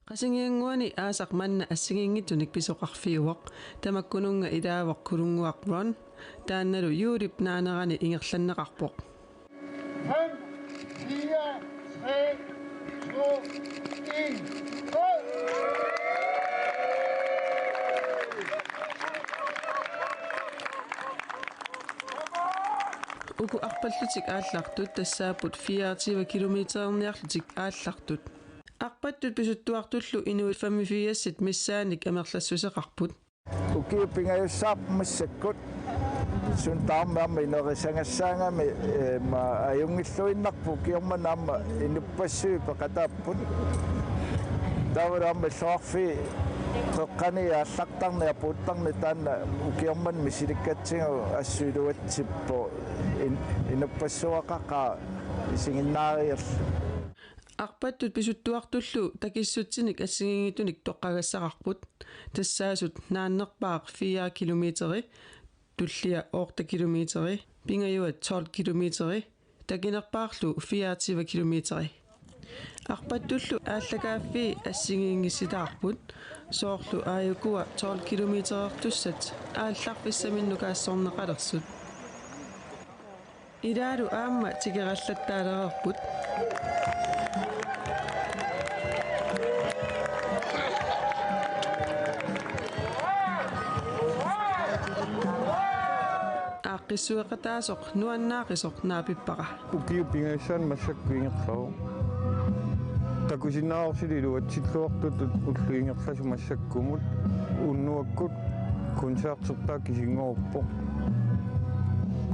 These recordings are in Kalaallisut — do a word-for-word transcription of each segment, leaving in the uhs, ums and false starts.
Qasigiannguani aasaq manna assigiinngitsunik pisoqarfiuvoq. Tamakkununnga ilaavoq Kulunnguaq Ron, taannalu juulip naanerani ingerlanneqarpoq. Fem, fire, tre, to, en, gå! Uku arpallutik aallartut tassaapput fireogtyve kilometerniarlutik aallartut. Arpattut pisuttuartullu inuit femogfirsit missaannik amerlassuseqarput. Ukiut pingajussaat massakkut suna tamarmi aamma inerisagassaagami, eh, ma ajunngilluinnarpoq ukioq manna aamma inuppassuit peqataapput. Taavalu aamma illoqarfiit qeqqani aallartarneq apuuttarneq taanna ukioq manna misilikkatsigu assut iluatsippoq in-, inuppassuaqaqaaq isiginnaariarlugu. Arpattut pisuttuartullu takissutsinik assigiinngitsunik toqqagassaqarput. Tassaasut naannerpaaq fire kilometeri, tullia otte kilometeri, pingajuat tolv kilometeri, takinerpaarlu fireogtyve kilometeri. Arpattullu aallakaaffii assigiinngissitaarput, soorlu aajukua tolv kilometerertussat aallarfissaminnukaassorneqalersut. Ilaalu aamma tikerallattaalereerput. Aaqqissueqataasoq nuannaaqisoq naapippara. Ukiut pingajussaat massakkut ingerlavoq. Takusinnaavarsi iluatsilluartutut ullup ingerlasup massakkumut unnuakkut koncertertaa kisinngorpoq.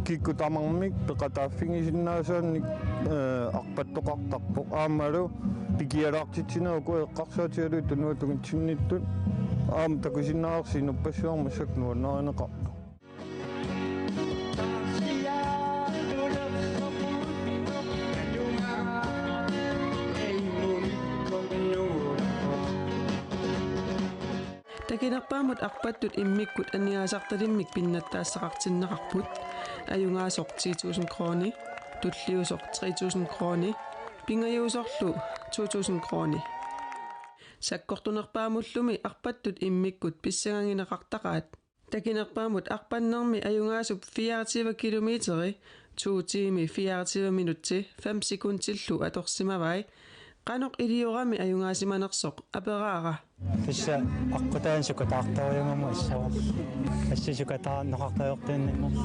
Kikkut tamarmik peqataaffigisinnaasaannik, eh, arpattoqartarpoq. Aammalu pikialaartitsineq uku eqqarsaatigalugit tunuatungitsinnittut. Aamma takusinnaavarsi inuppassuarnik massakkut nuannarineqarpoq. Takinerpaammut arpattut immikkut aningaasartalimmik pinnattaassaqartinneqarput. Ajugaasoq ti tusind kroni, tulliusoq tre tusind kroni, pingajuusorlu to tusind kroni. Sakkortunerpaamullu arpattut immikkut pissangagineqartaqaat. Takinerpaammut arpannermi ajugaasup fireogtyve kilometeri, to tiimi fireogtyve minutsi fem sekundillu atorsimavai. Qanoq iliorami ajugaasimanersoq aperaara. Tassa aqqutaani sukataartorujuummata assavara. Assut sukataarneqartorujuuinnarlugu.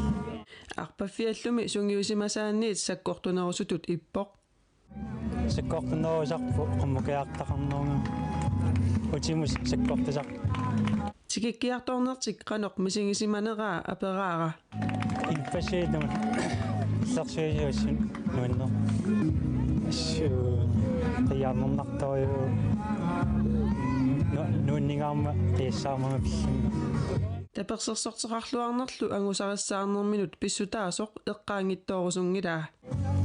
Arpaffiallumi sungiusimasaanniit sakkortunerusutut ippoq. Sakkortunerusarput qummukaartaqarnerunga. Utimut sakkortusarpoq. Tikikkiartornertik qanoq misigisimaneraa aperaara. Ippassuit illersuisuussun nuanneq. Assut qiiaannartorujuuvoq. Nu-, nuanningaarmat qiassaarmanga pillunga. Tapersersortoqarluarnerlu angusarissaarnerminut pissutaasoq eqqaanngitsoorusunngilaa.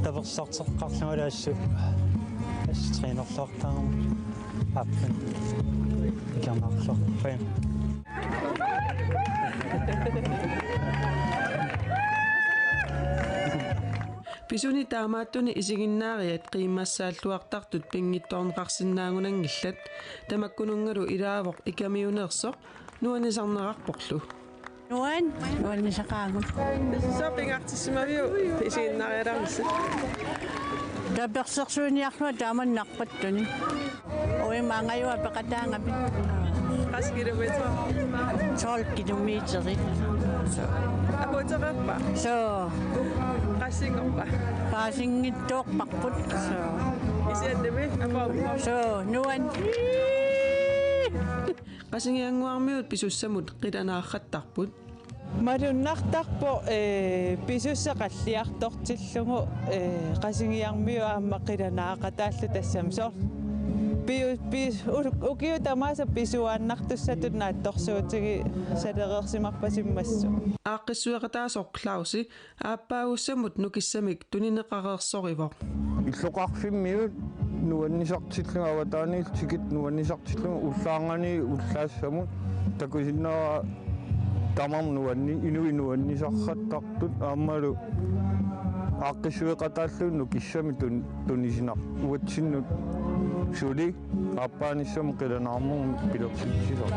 Tapersersortoqarlungalu assut, assut trænerluartarama aappaa. Ikernaarluarpaa. Pisuni taamaattuni isiginnaariat qiimmassaalluartartut pinngitsoorneqarsinnaagunanngillat, tamakkununngalu ilaavoq Ikamiuneersoq nuannisarneqarporlu. Nuan, nuannisaqaagut. Soorlu pingaartissimaviuk isiginnaarialaarnissat? Tapersersuiniarlunga taamanna arpattuni. Uima angajua peqataagami. Qassit kilometer? Tolv kilometeri. Apuuteqarpa? Soo. Qassinngorpa? Paasinngitsoorparput. Soo. Isiannimi apuuppoq. Soo, nuan. Qasigiannguarmiut pisussamut qilanaarrattarput. Malunnartarpoq, ee, pisussaq qalliartortillugu, ee, Qasigiarmiut aamma qilanaaqataallu tassami soorlu. Piu-, pis-, u-, ukiut tamaasa pisuaannartussatut naatsorsuutigisalereersimarpasi massakkut. Aaqqissueqataasoq Clausi aappaagussamut nukissamik tunineqareersorivoq. Illoqarfimmiut nuannisartillugit avataaniillu tikit nuannisartillugit ullaarnani ullaassamut takusinnaavat tamarmik nuanni-, inuit nuannisarrattartut aammalu aaqqissueqataallugit nukissamik tun-, tunisinartut uatsinnut Suli aappaanissamut qilanaarnermut pilersitsisoq.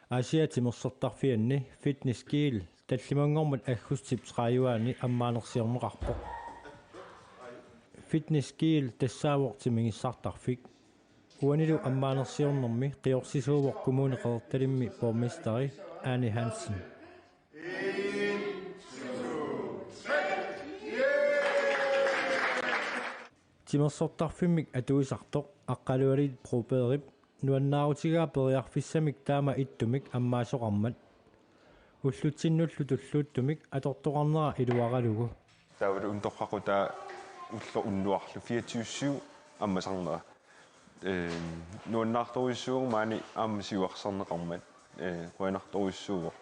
Aasiaat timersortarfianni Fitness Kiel tallimanngormat aggustip tredive-ani ammaanersiorneqarpoq. Fitness Kiel tassaavoq timigissartarfik. Uanilu ammaanersiornermi qiorsisoq Kommune Qeqertalimmi borgmesteri Ane Hansen. Timersortarfimmik atuisartoq Aqqalualiit Brobergip nuannaarutigaa periarfissamik taama ittumik ammaasoqarmat. Ullutsinnullu tulluuttumik atortoqarnera iluaralugu. Taavalu untoqqaqutaa ulloq unnuarlu fireogtyve syv ammasarnera. Ehm, nuannaartorujussuuvoq maani aamma siuarsarneqarmat. Eh, qujanartorujussuuvoq.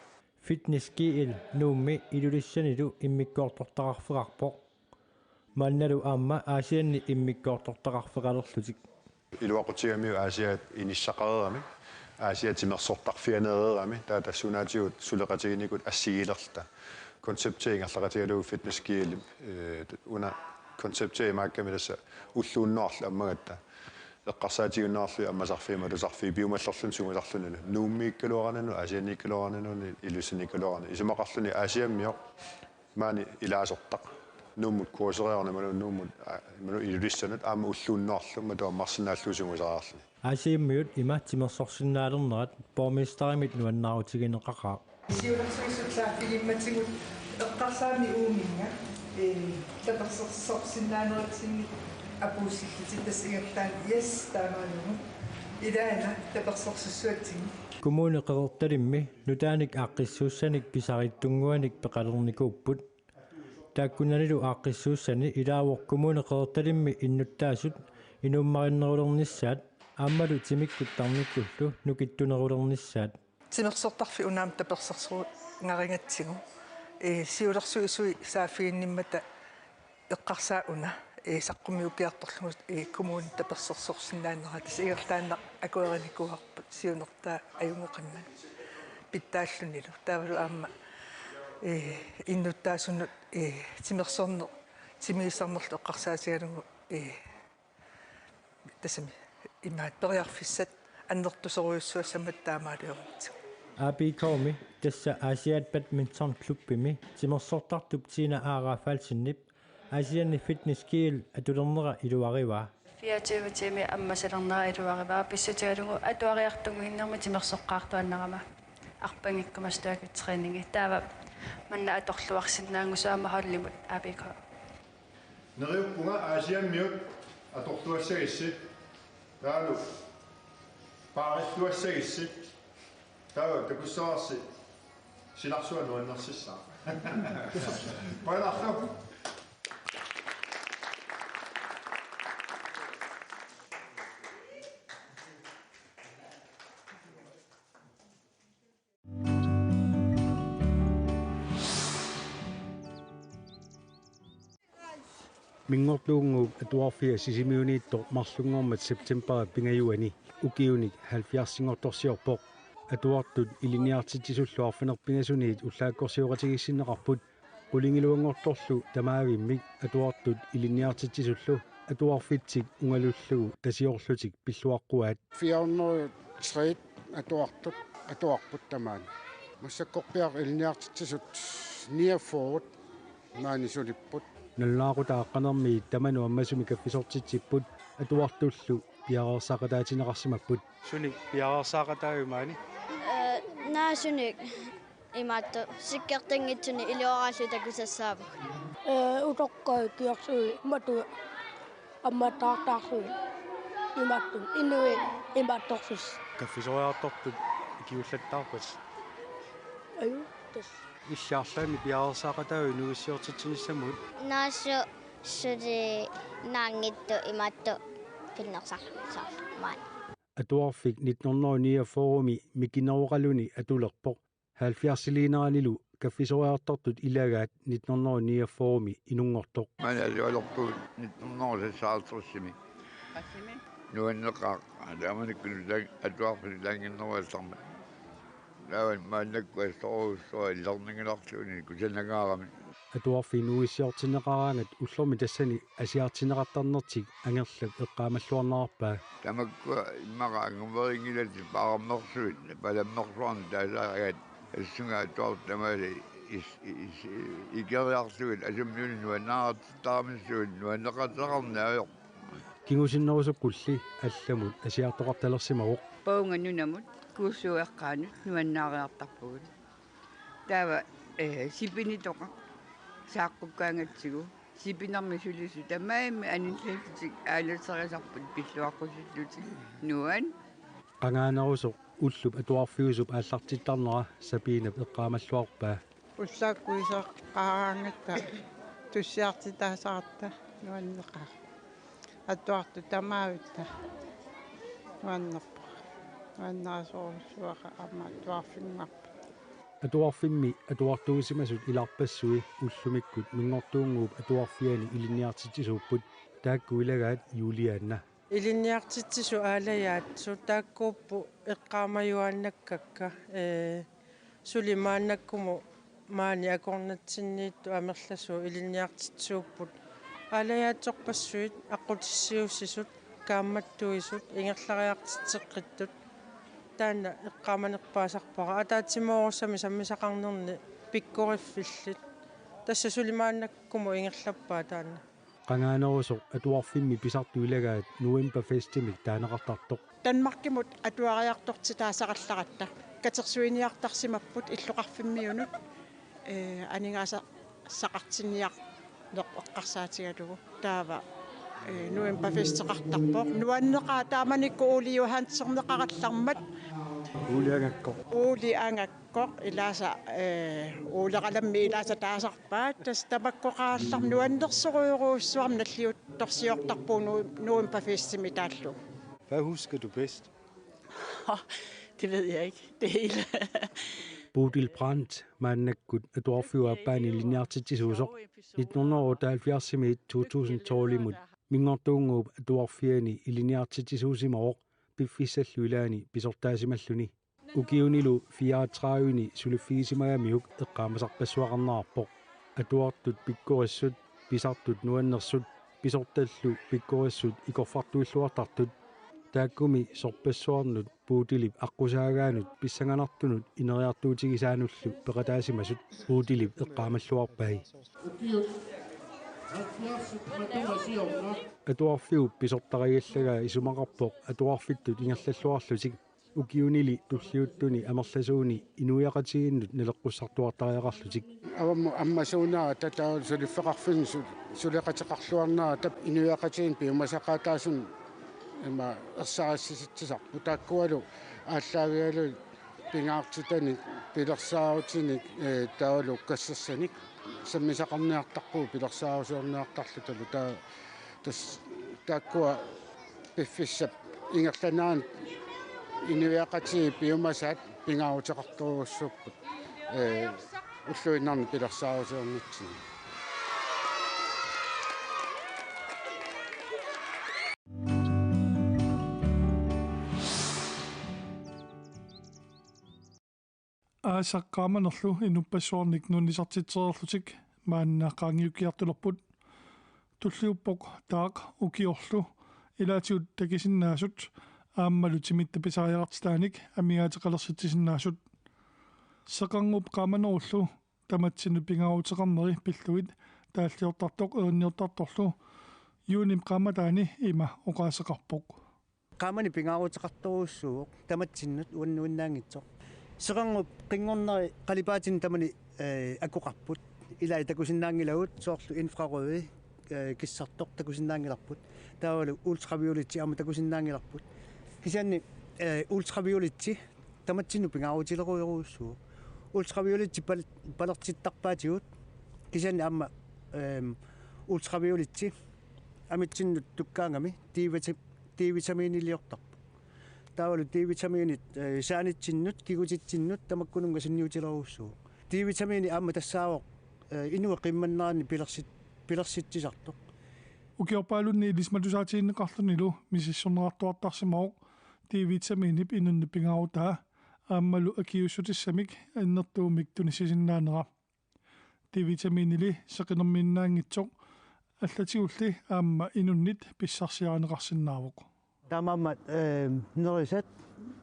Fitness Kiel Nuummi Ilulissanilu immikkoortortaqarfeqarpoq. Maannalu aamma Aasianni immikkoortortaqarfeqalerlutik. Iluaqutigamiuk Aasiaat inissaqareerami, Aasiaat timersortarfianeereerami, taava tassuunaatigut suleqatigiinnikuupput assigiilerluta. Konceptia ingerlaqatigalugu Fitness Kiel, eh, una konceptia imaakkami tassa ulluunnuarlu ammagatta. Eqqarsaatigiunnaarlugit ammasarfiit malusarfiit piumallerluni sungiusarlunilu. Nuummiikkaluaranut, Aasianniikkaluaranut, Ilulissaniikkaluaranut. Isumaqarluni Aasiammioq maani ilaasortaq. Nuummut kuuseriarneq imaluunniit Nuummut, aa, imaluunniit Ilulissanut aamma ulluunnuarlu matuma ammarsinnaallugu sungiusariarluni. Aasiammiut ima timersorsinnaalernerat borgmesterimit nuannaarutigineqaqaaq. Siulersuisut saaffigimmatigut eqqarsaammi uuminnga, ee, tapersersorsinnaaneratsinnik apuussillutit, tassa ingerlaannaq, yes, taamaalugu. Ilaana tapersersussuatsigu. Kommune Qeqertalimmi nutaanik aaqqissuussanik pisariitsunnguanik peqalernikuupput. Taakkunanilu aaqqissuussani ilaavoq Kommune Qeqertalimmi innuttaasut inuummarinnerulernissaat aammalu timikkut tarnikkullu nukittunerulernissaat. Timersortarfik una aamma tapersersorngaringatsigu, ee, siulersuisui saaffiginnimmata eqqarsaat una, ee, saqqummiukkiartorlugu, ee, kommuni tapersersorsinnaanera, tassa ingerlaannaq akuerinikuuarput siunertaa ajunngeqimmat pitsaallunilu. Taavalu aamma, ee, innuttaasunut, ee, timersorneq timigissarnerlu eqqarsaatigalugu, ee, tassami imaat periarfissat annertusorujussuassammata taamaaliornitsigut. A B K-mi, tassa Aasiaat Badminton Klubbimi timersortartup Tina A. Rafaelsenip Aasianni Fitness Kiel atulernera iluarivaa. Fireogtyve timer ammasalernera iluarivaa, pissutigalugu atuariartunnginnermi timersoqqaartuaannarama arpanngikkumasut styrketræningi. Taava manna atorluarsinnaanngusoq aamma holdimut A B K. Neriuppunga Aasiammiut atorluassagissi, taavalu paarilluassagissi, taava takussavarsi silarsuaq nuannersissaaq. Qujanarlu. Minngortuunnguup Atuarfia Sisimiuniittoq marlunngormat septembarip pingajuani ukiunik halvfjerdsinngortorsiorpoq. Atuartut ilinniartitsisullu arfineq-pingasuniit ullaakkorsioqatigiissinneqarput. Qulingiluanngortorlu tamaavimmik atuartut ilinniartitsisullu atuarfitsik ungalullugu tasiorlutik pilluaqquaat. Fire hundrede og tre atuartut atuarput tamaani. Massakkorpiaq ilinniartitsisut niogfyrre maani sulipput. Nalunaaqutaq aqqanermiit tamanut ammasumik kaffisortitsipput, atuartullu piareersaaqataatinneqarsimapput. Sunik piareersaaqataajuk maani? Ee, naasunik imaattoq sikkertanngitsunik iluaraallu takusassaavoq. Ee, utoqqaat kiorsuit matuma ammattaartaarlugit imaattumik inuit imaattorsuupput. Kaffisoriartortut ikiullattaarpat? Ajuu, tassa. Illit arlaannik piareersaaqataajuk nuussiortitsinissamut? Naasut suli naanngitsut imaattoq pinnersarlugu saarlu maani. Atuarfik nitten hundrede niogfyrre-mi mikineroqaluni atulerpoq. Halvfjerdsiliineranilu kaffisoriartortut ilagaat nitten hundrede niogfyrre-mi inunngortoq. Maani atualerpugut nitten hundrede seksoghalvtreds-imi. Qassimi? Nuanneqaaq taamanikkut atuarfillu taanginneruassammat. Taava maannakkut assorujussuaq illarnanngilarluunniit kusanangaarami. Atuarfiit nuissiortinneqaraangat ullormi tassani asiartinneqartarnertik Angerlap eqqaamalluarnerarpaa. Tamakkua immaqa angumerinngilatit paararnersuit palammersuarnut taasaraat assunga atuartut tamaasa is- is- ikeriarlugit asummiuni nuannaartittaramissuit nuanneqateqarneq ajorpoq. Kingusinnerusukkulli allamut asiartoqartalersimavoq. Paunga nunamut Kuussuup eqqaanut nuannaariartarpugut. Taava eh, sipinitoqaq saaqqukkaangatsigu sipinermi sulisut tamarmik anillallutik aalaserisarput pilluaqqusillutik nuan. Qangaanerusoq ullup atuarfiusup aallartittarnera Sabinap eqqaamalluarpaa. Ullaakkut iseqqaaraangatta tussiartitaasaratta nuanneqaaq. Atuartut tamavitta nuannerpoq. Nuannerasorujussuara aamma atuarfinnguarput. Atuarfimmi atuartuusimasut ilarpassui ullumikkut Minngortuunnguup Atuarfiani ilinniartitsisuupput, taakku ilagaat Julianna. Ilinniartitsisut aalajaatsut taakkuupput eqqaamajuaannakkakka, ee, suli maannakkumut maani akornatsinniittut amerlasuut ilinniartitsisuupput. Aalajaatsorpassuit aqqutissiuussisut, kaammattuisut, ingerlariartitseqqittut. Taanna eqqaamanerpaasarpara. Ataatsimoorussamik sammisaqarnerni pikkoriffillit. Tassa suli maannakkumut ingerlappaa taanna. Qangaanerusoq atuarfimmi pisartut ilagaat Novemberfestimik taaneqartartoq. Danmarkimut atuariartortitaasarallaratta katersuiniartarsimapput illoqarfimmiunut, ee, aningaasaqartinniarneq eqqarsaatigalugu. Taava, ee, Novemberfesteqartarpoq. Nuanneqaaq taamanikkut Ole Johansenneqarallarmat. Ole Angakkoq. Ole Angakkoq ilaasa, ee, Ole Qalammi ilaasa taasarpaat. Tassa tamakkoqarallarmat nuannersorujorujussuarmik nalliuttorsiortarpugut Nu- Novemberfestimi taallugu. Hvad husker du bedst? Det ved jeg ikke. Det hele. Bodil Brandt, maannakkut atuarfiup aappaani ilinniartitsisuusoq, nitten hundrede og otteoghalvfjerdsimiit to tusind tolvimut Minngortuunnguup Atuarfiani ilinniartitsisuusimavoq, piffissallu ilaani pisortaasimalluni. Ukiunilu fireogtredive-ni suliffigisimagamiuk eqqaamasarpassuaqarnerarpoq. Atuartut pikkorissut, pisartut nuannersut, pisortallu pikkorissut ikorfartuilluartartut. Taakkumi sorpassuarnut Bodilip aqqusaagaanut pissanganartunut ineriartuutigisaanullu peqataasimasut Bodilip eqqaamalluarpai. Atuarfiup pisortarigallagaa isumaqarpoq atuarfittut ingerlalluarlutik, ukiunili tulliuttuni amerlasuuni inuiaqatigiinnut naleqqussartuartariaqarlutik. Avammut ammasuunera tataal suliffeqarfinnut su- suleqateqarluarnera tap inuiaqatigiinni piumasaqaataasunut ima ersarissusissutissarput, taakkualu aallaavigalugit pingaartitanik, pilersaarutinik, ee, taavalu ukkassersanik sammisaqarniartarpugut pilersaarusiorniartarlutalu. Taa- tas- taakkua piffissap ingerlanerani inuiaqatigiit piumasaat pingaaruteqartorujussuupput, ee, ulluinnarni pilersaarusiornitsinni. Aasaq qaamanerlu inuppassuarnik nuannisartitsereerlutik maanna qaangiukkiartulerput. Tulliuppoq taaq ukiorlu ilaatigut takusinnaasut aammalu timitta pisariaqartitaanik amigaateqalersitsisinnaasut. Seqernup qaamanerullu tamatsinnut pingaaruteqarneri pillugit taalliortartoq erinniortartorlu juunip qaammataani ima oqaaseqarpoq. Qaamani pingaaruteqartorujussuuvoq tamatsinnut uannuinnaanngitsoq. Seqernup qinngorneri qalipaatinni tamani, ee, akoqarput. Ilai takusinnaanngilagut soorlu infrarøde, ee, kissartoq takusinnaanngilarput. Taavalu ultravioletti aamma takusinnaanngilarput. Kisianni, ee, ultravioletti tamatsinnut pingaarutilerujorujussuuvoq. Ultravioletti pal- palertittarpaatigut kisianni aamma, eem, ultravioletti amitsinnut tukkaangami D-vita- D-vitaminiliortarpoq. Taavalu D-vitaminit, ee, saanitsinnut, kigutitsinnut tamakkununnga sunniutilerujussuuvoq. D-vitamini aamma tassaavoq, ee, inuit qimmanneranni pilersit- pilersitsisartoq. Ukiorpaalunni ilisimatusaatinneqarlunilu misissorneqartuartarsimavoq D-vitaminip inunnit pingaarutaa aammalu akiuussutissamik annertuumik tunissisinnaanera. D-vitaminili seqinermiinnaanngitsoq allatigulli aamma inunnit pissarsiarineqarsinnaavoq. Taamaammat, eh, nerisat,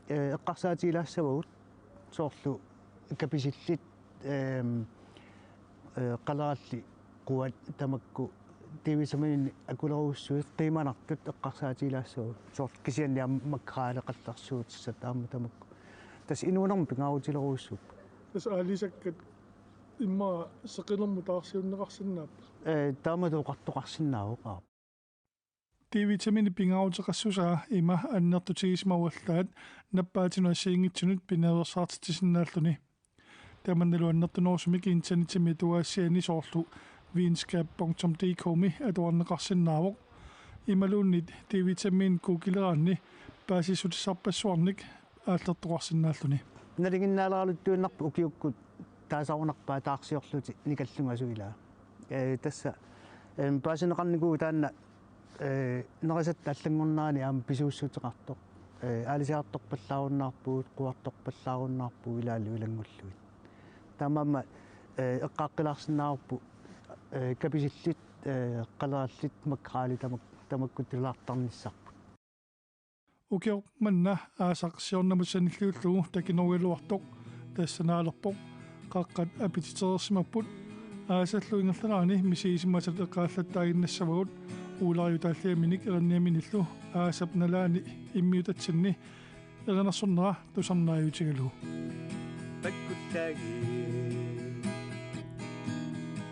eh, eqqarsaatigilaassavagut soorlu kapisillit, eh, eh, qalerallit quat tamakku D-vitaminit akulerujussuit qiimanartut eqqarsaatigilaassavagut. Soorlu kisianni aamma makkeraleqallarsuutissat aamma tamakku. Tassa inuunermi pingaarutilerujussuupput. Tassa aalisakkat immaqa seqinermut taarsiunneqarsinnaapput. Eh, taamatut oqartoqarsinnaavoq, aap. D-vitaminip pingaaruteqassusaa ima annertutigisimavallaat nappaatinut assigiinngitsunut pinaveersaartitsisinnaalluni. Tamannalu annertunerusumik internetimi atuaassiani soorlu videnskab punktum D K-mi atuarneqarsinnaavoq. Imaluunniit D-vitamin Googleraanni paasissutissarpassuarnik aallertoqarsinnaalluni. Nalinginnaaleraluttuinnarpoq ukiukkut taasarunarpaat taarsiorlutik nikallungasu ilaa. Eh, tassa, eh, paasineqarnikuuvoq taanna, eh, nerisat allanngornerani aamma pisuussuteqartoq. Eh, aalisartorpallaarunnaarpugut, quartorpallaarunnaarpugut ilaallu ilanngullugit. Taamaammat, eh, eqqaaqqilaarsinnaavarput, eh, kapisillit, eh, qalerallit makkerali tamak-, tamakkutulaartarnissarput. Ukioq manna aasaq siornamut sanilliullugu takinorigaluartoq tassa naalerpoq qaqqat apititereersimapput. Aasallu ingerlanerani misigisimasat eqqaallattaaginnassavagut, uulariutaalliaminik erinniaminillu aasap nalaani immiutatsinni erinarsornera tusarnaajutigalugu. Pakkullagi.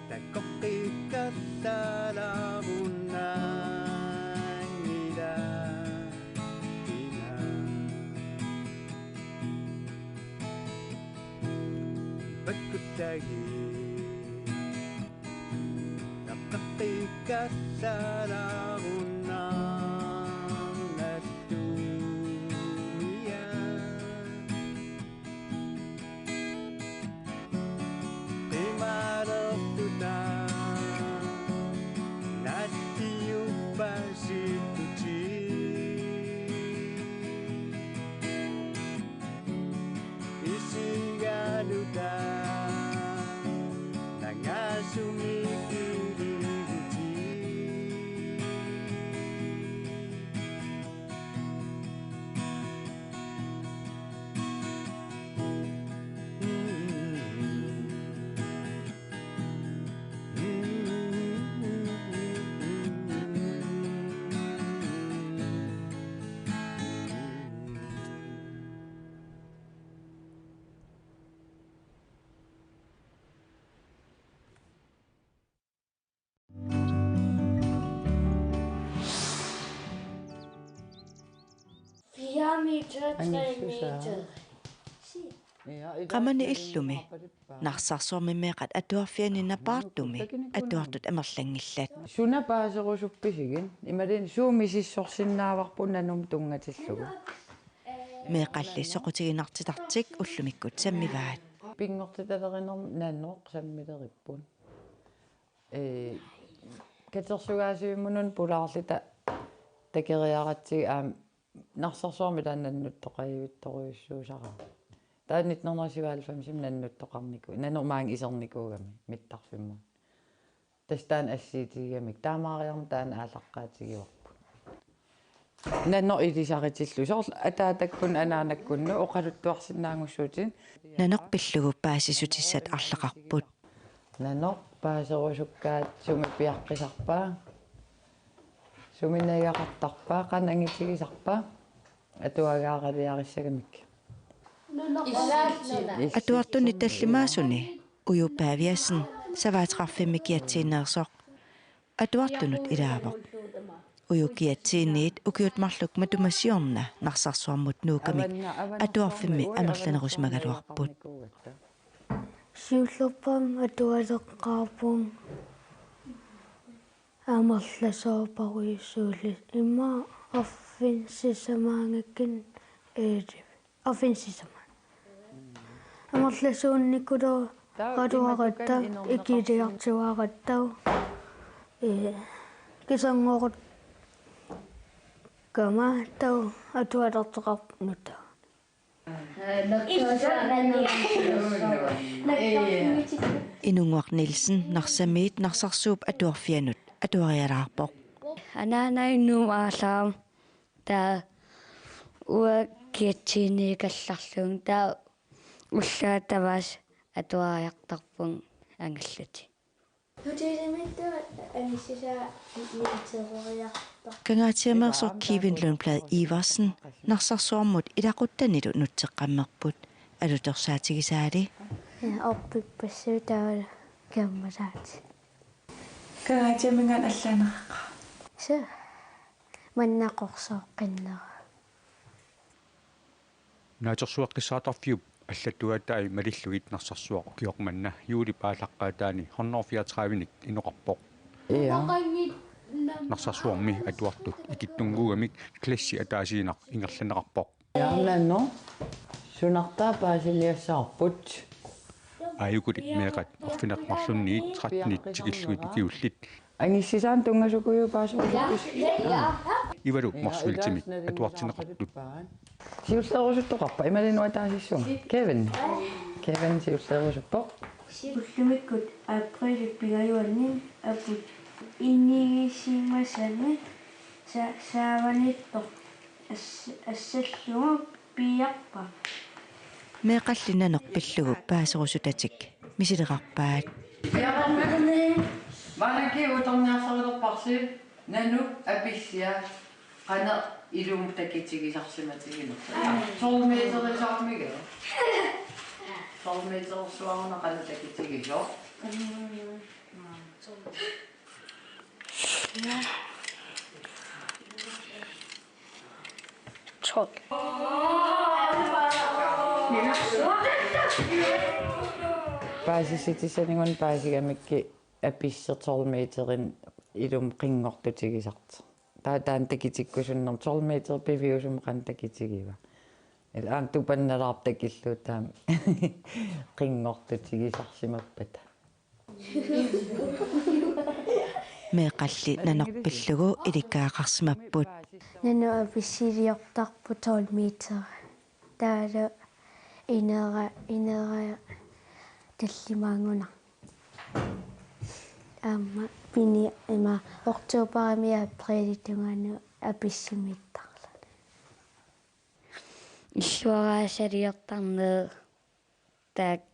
Takoqqikkallaalaarunnaanngilaq ina. Pakkullagi. Takoqqikkallaalaarunnaanngilaq. Qimalertuta nattiuppasittuti. Isigaluta nangaasumik iliguti. Fire meter, tre meter. Qamani illumi Narsarsuarmi meeqqat atuarfianni napaartumi atuartut amerlanngillat. Suna paaserusuppisigut, imaluunniit suut misissorsinnaavarput nanumut tunngatillugu. Meeqqalli soqutiginartitartik ullumikkut sammivaat. Pinngortitalerinermi nanoq sammileripput. Ee, katersugaasivimmut pulaarluta takeriaratsigu aamma Narsarsuarmi taanna nannuttoqaavittorujussuusarami. Taava nitten hundrede syvoghalvfems nannuttoqarniku-, nanoq maanga isernikuugami mittarfimmut. Tassa taanna assiitigigamik, taamaariarmat taanna aallaqqaatigivarput. Nanoq ilisaritillugu. Soorlu ataatakkut anaanakkut oqaluttuarsinnaanngussuutit. Nanoq pillugu paasissutissat arlaqarput. Nanoq paaserusukkaat sumi piaqqisarpa? Sumi najugaqartarpa? Qanoq angitigisarpa? Atuagaaraliarissagamik. Atuartunit tallimaasuni Uju Paviasen Savaateqarfimmi kiatsiinneersoq atuartunut ilaavoq. Uju kiatsiinniit ukiut marluk matuma siorna Narsarsuarmut nuukkamik atuarfimmi amerlanerusimagaluarput. Siullerpaamik atualeqqaarpunga amerlasoorujussuulluni, immaqa arfineq-sisamaanngikkunik eeli-, arfineq-sisamaannik. Amerlasuunnikulaaraluaratta, ikiliartuaratta, ee, Isanngorukkama taava atualertoqarpoq nutaaq. Inunnguaq Nielsen Narsamiit Narsarsuup atuarfianut atuarialaarpoq. Anaanai Nuup aallaami taava uanga kiatsiiniikallarlunga taava ullaaq tamaasa atuariartarpunga angallutik. Hotelimiittoq anissisai niteqoriartoq. Kangaatsiameersoq Kevin Lundblad Iversen Narsarsuarmut ilaquttanilu nutseqqammerput alutorsaatigisaali. Orpippassuit taavalu kammalaatit. Kangaatsiaminngaanniit allaaneqaqqaarput. Suu. Manna qorsooqqinnera. Naatsorsueqqissaartarfiup allattuaatai malillugit Narsarsuaq ukioq manna juulip aallaqqaataani hundrede fireogtredive-nik inoqarpoq. Ja. Narsarsuarmi atuartut ikittunnguugamik klassi ataasiinnaq ingerlanneqarpoq. Jaamnanno. Sunartaa paasiliassavarput. Aajukuli meeqqat arfineq-marlunniit tretten-it tikillugit ukiullit. Angissisaanut tunngasukujuit paaserusuppisi. Ivalu Motzfeldtimit atuartinneqartut. Siullerusuttoqarpa imaluunniit ataasiissunga? Kevin. Kevin siullerusuppoq. Ullumikkut aprilip pingajuanni aput inigisimasani sa-, saavanittoq as-, assallugu piiarpa. Meeqqalli nanoq pillugu paaserusutatik misileqarpaat. Piaqarmagunni maannakkut uuttorniarsarilerparsi nanoq apissia qanoq ilumut takitigisarsimatiginersoq. Tolv meterisaarmiga. Tolv meterersuaruna qanoq takitigisoq. Tolv. Paasissutissaninnguaq paasigamikkit apissi tolv meterinik ilumut qinngortutigisartoq. Taava taanna takitikkusunnermi tolv meter piviusumik qanoq takitigiva. Ila aamma tupannalaarpoq takillugu taama qinngortutigisarsimappata. Meeqqalli nanoq pillugu ilikkagaqarsimapput. Nanoq apissiliortarpoq tolv meter. Taavalu inera, inera tallimaanngunarpoq. Aamma pini ima oktoberimi aprilip tungaanut apissimiittarluni. Illuaraasaliortarneq taakku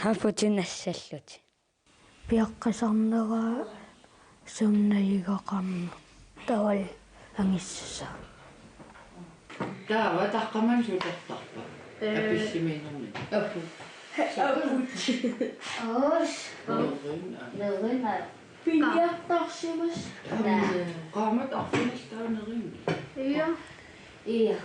haputin assallutik. Piaqqisarnera sumut najugaqarneq taavalu angissisaa. Taava taqqamani sutartarpa? Ee. Apissimiinnermi. Aput. Aput. Oos. Nerina. Nerina. Piniartarsimas. Qaammat arfinillit taava nerimmik. Ia. Ia.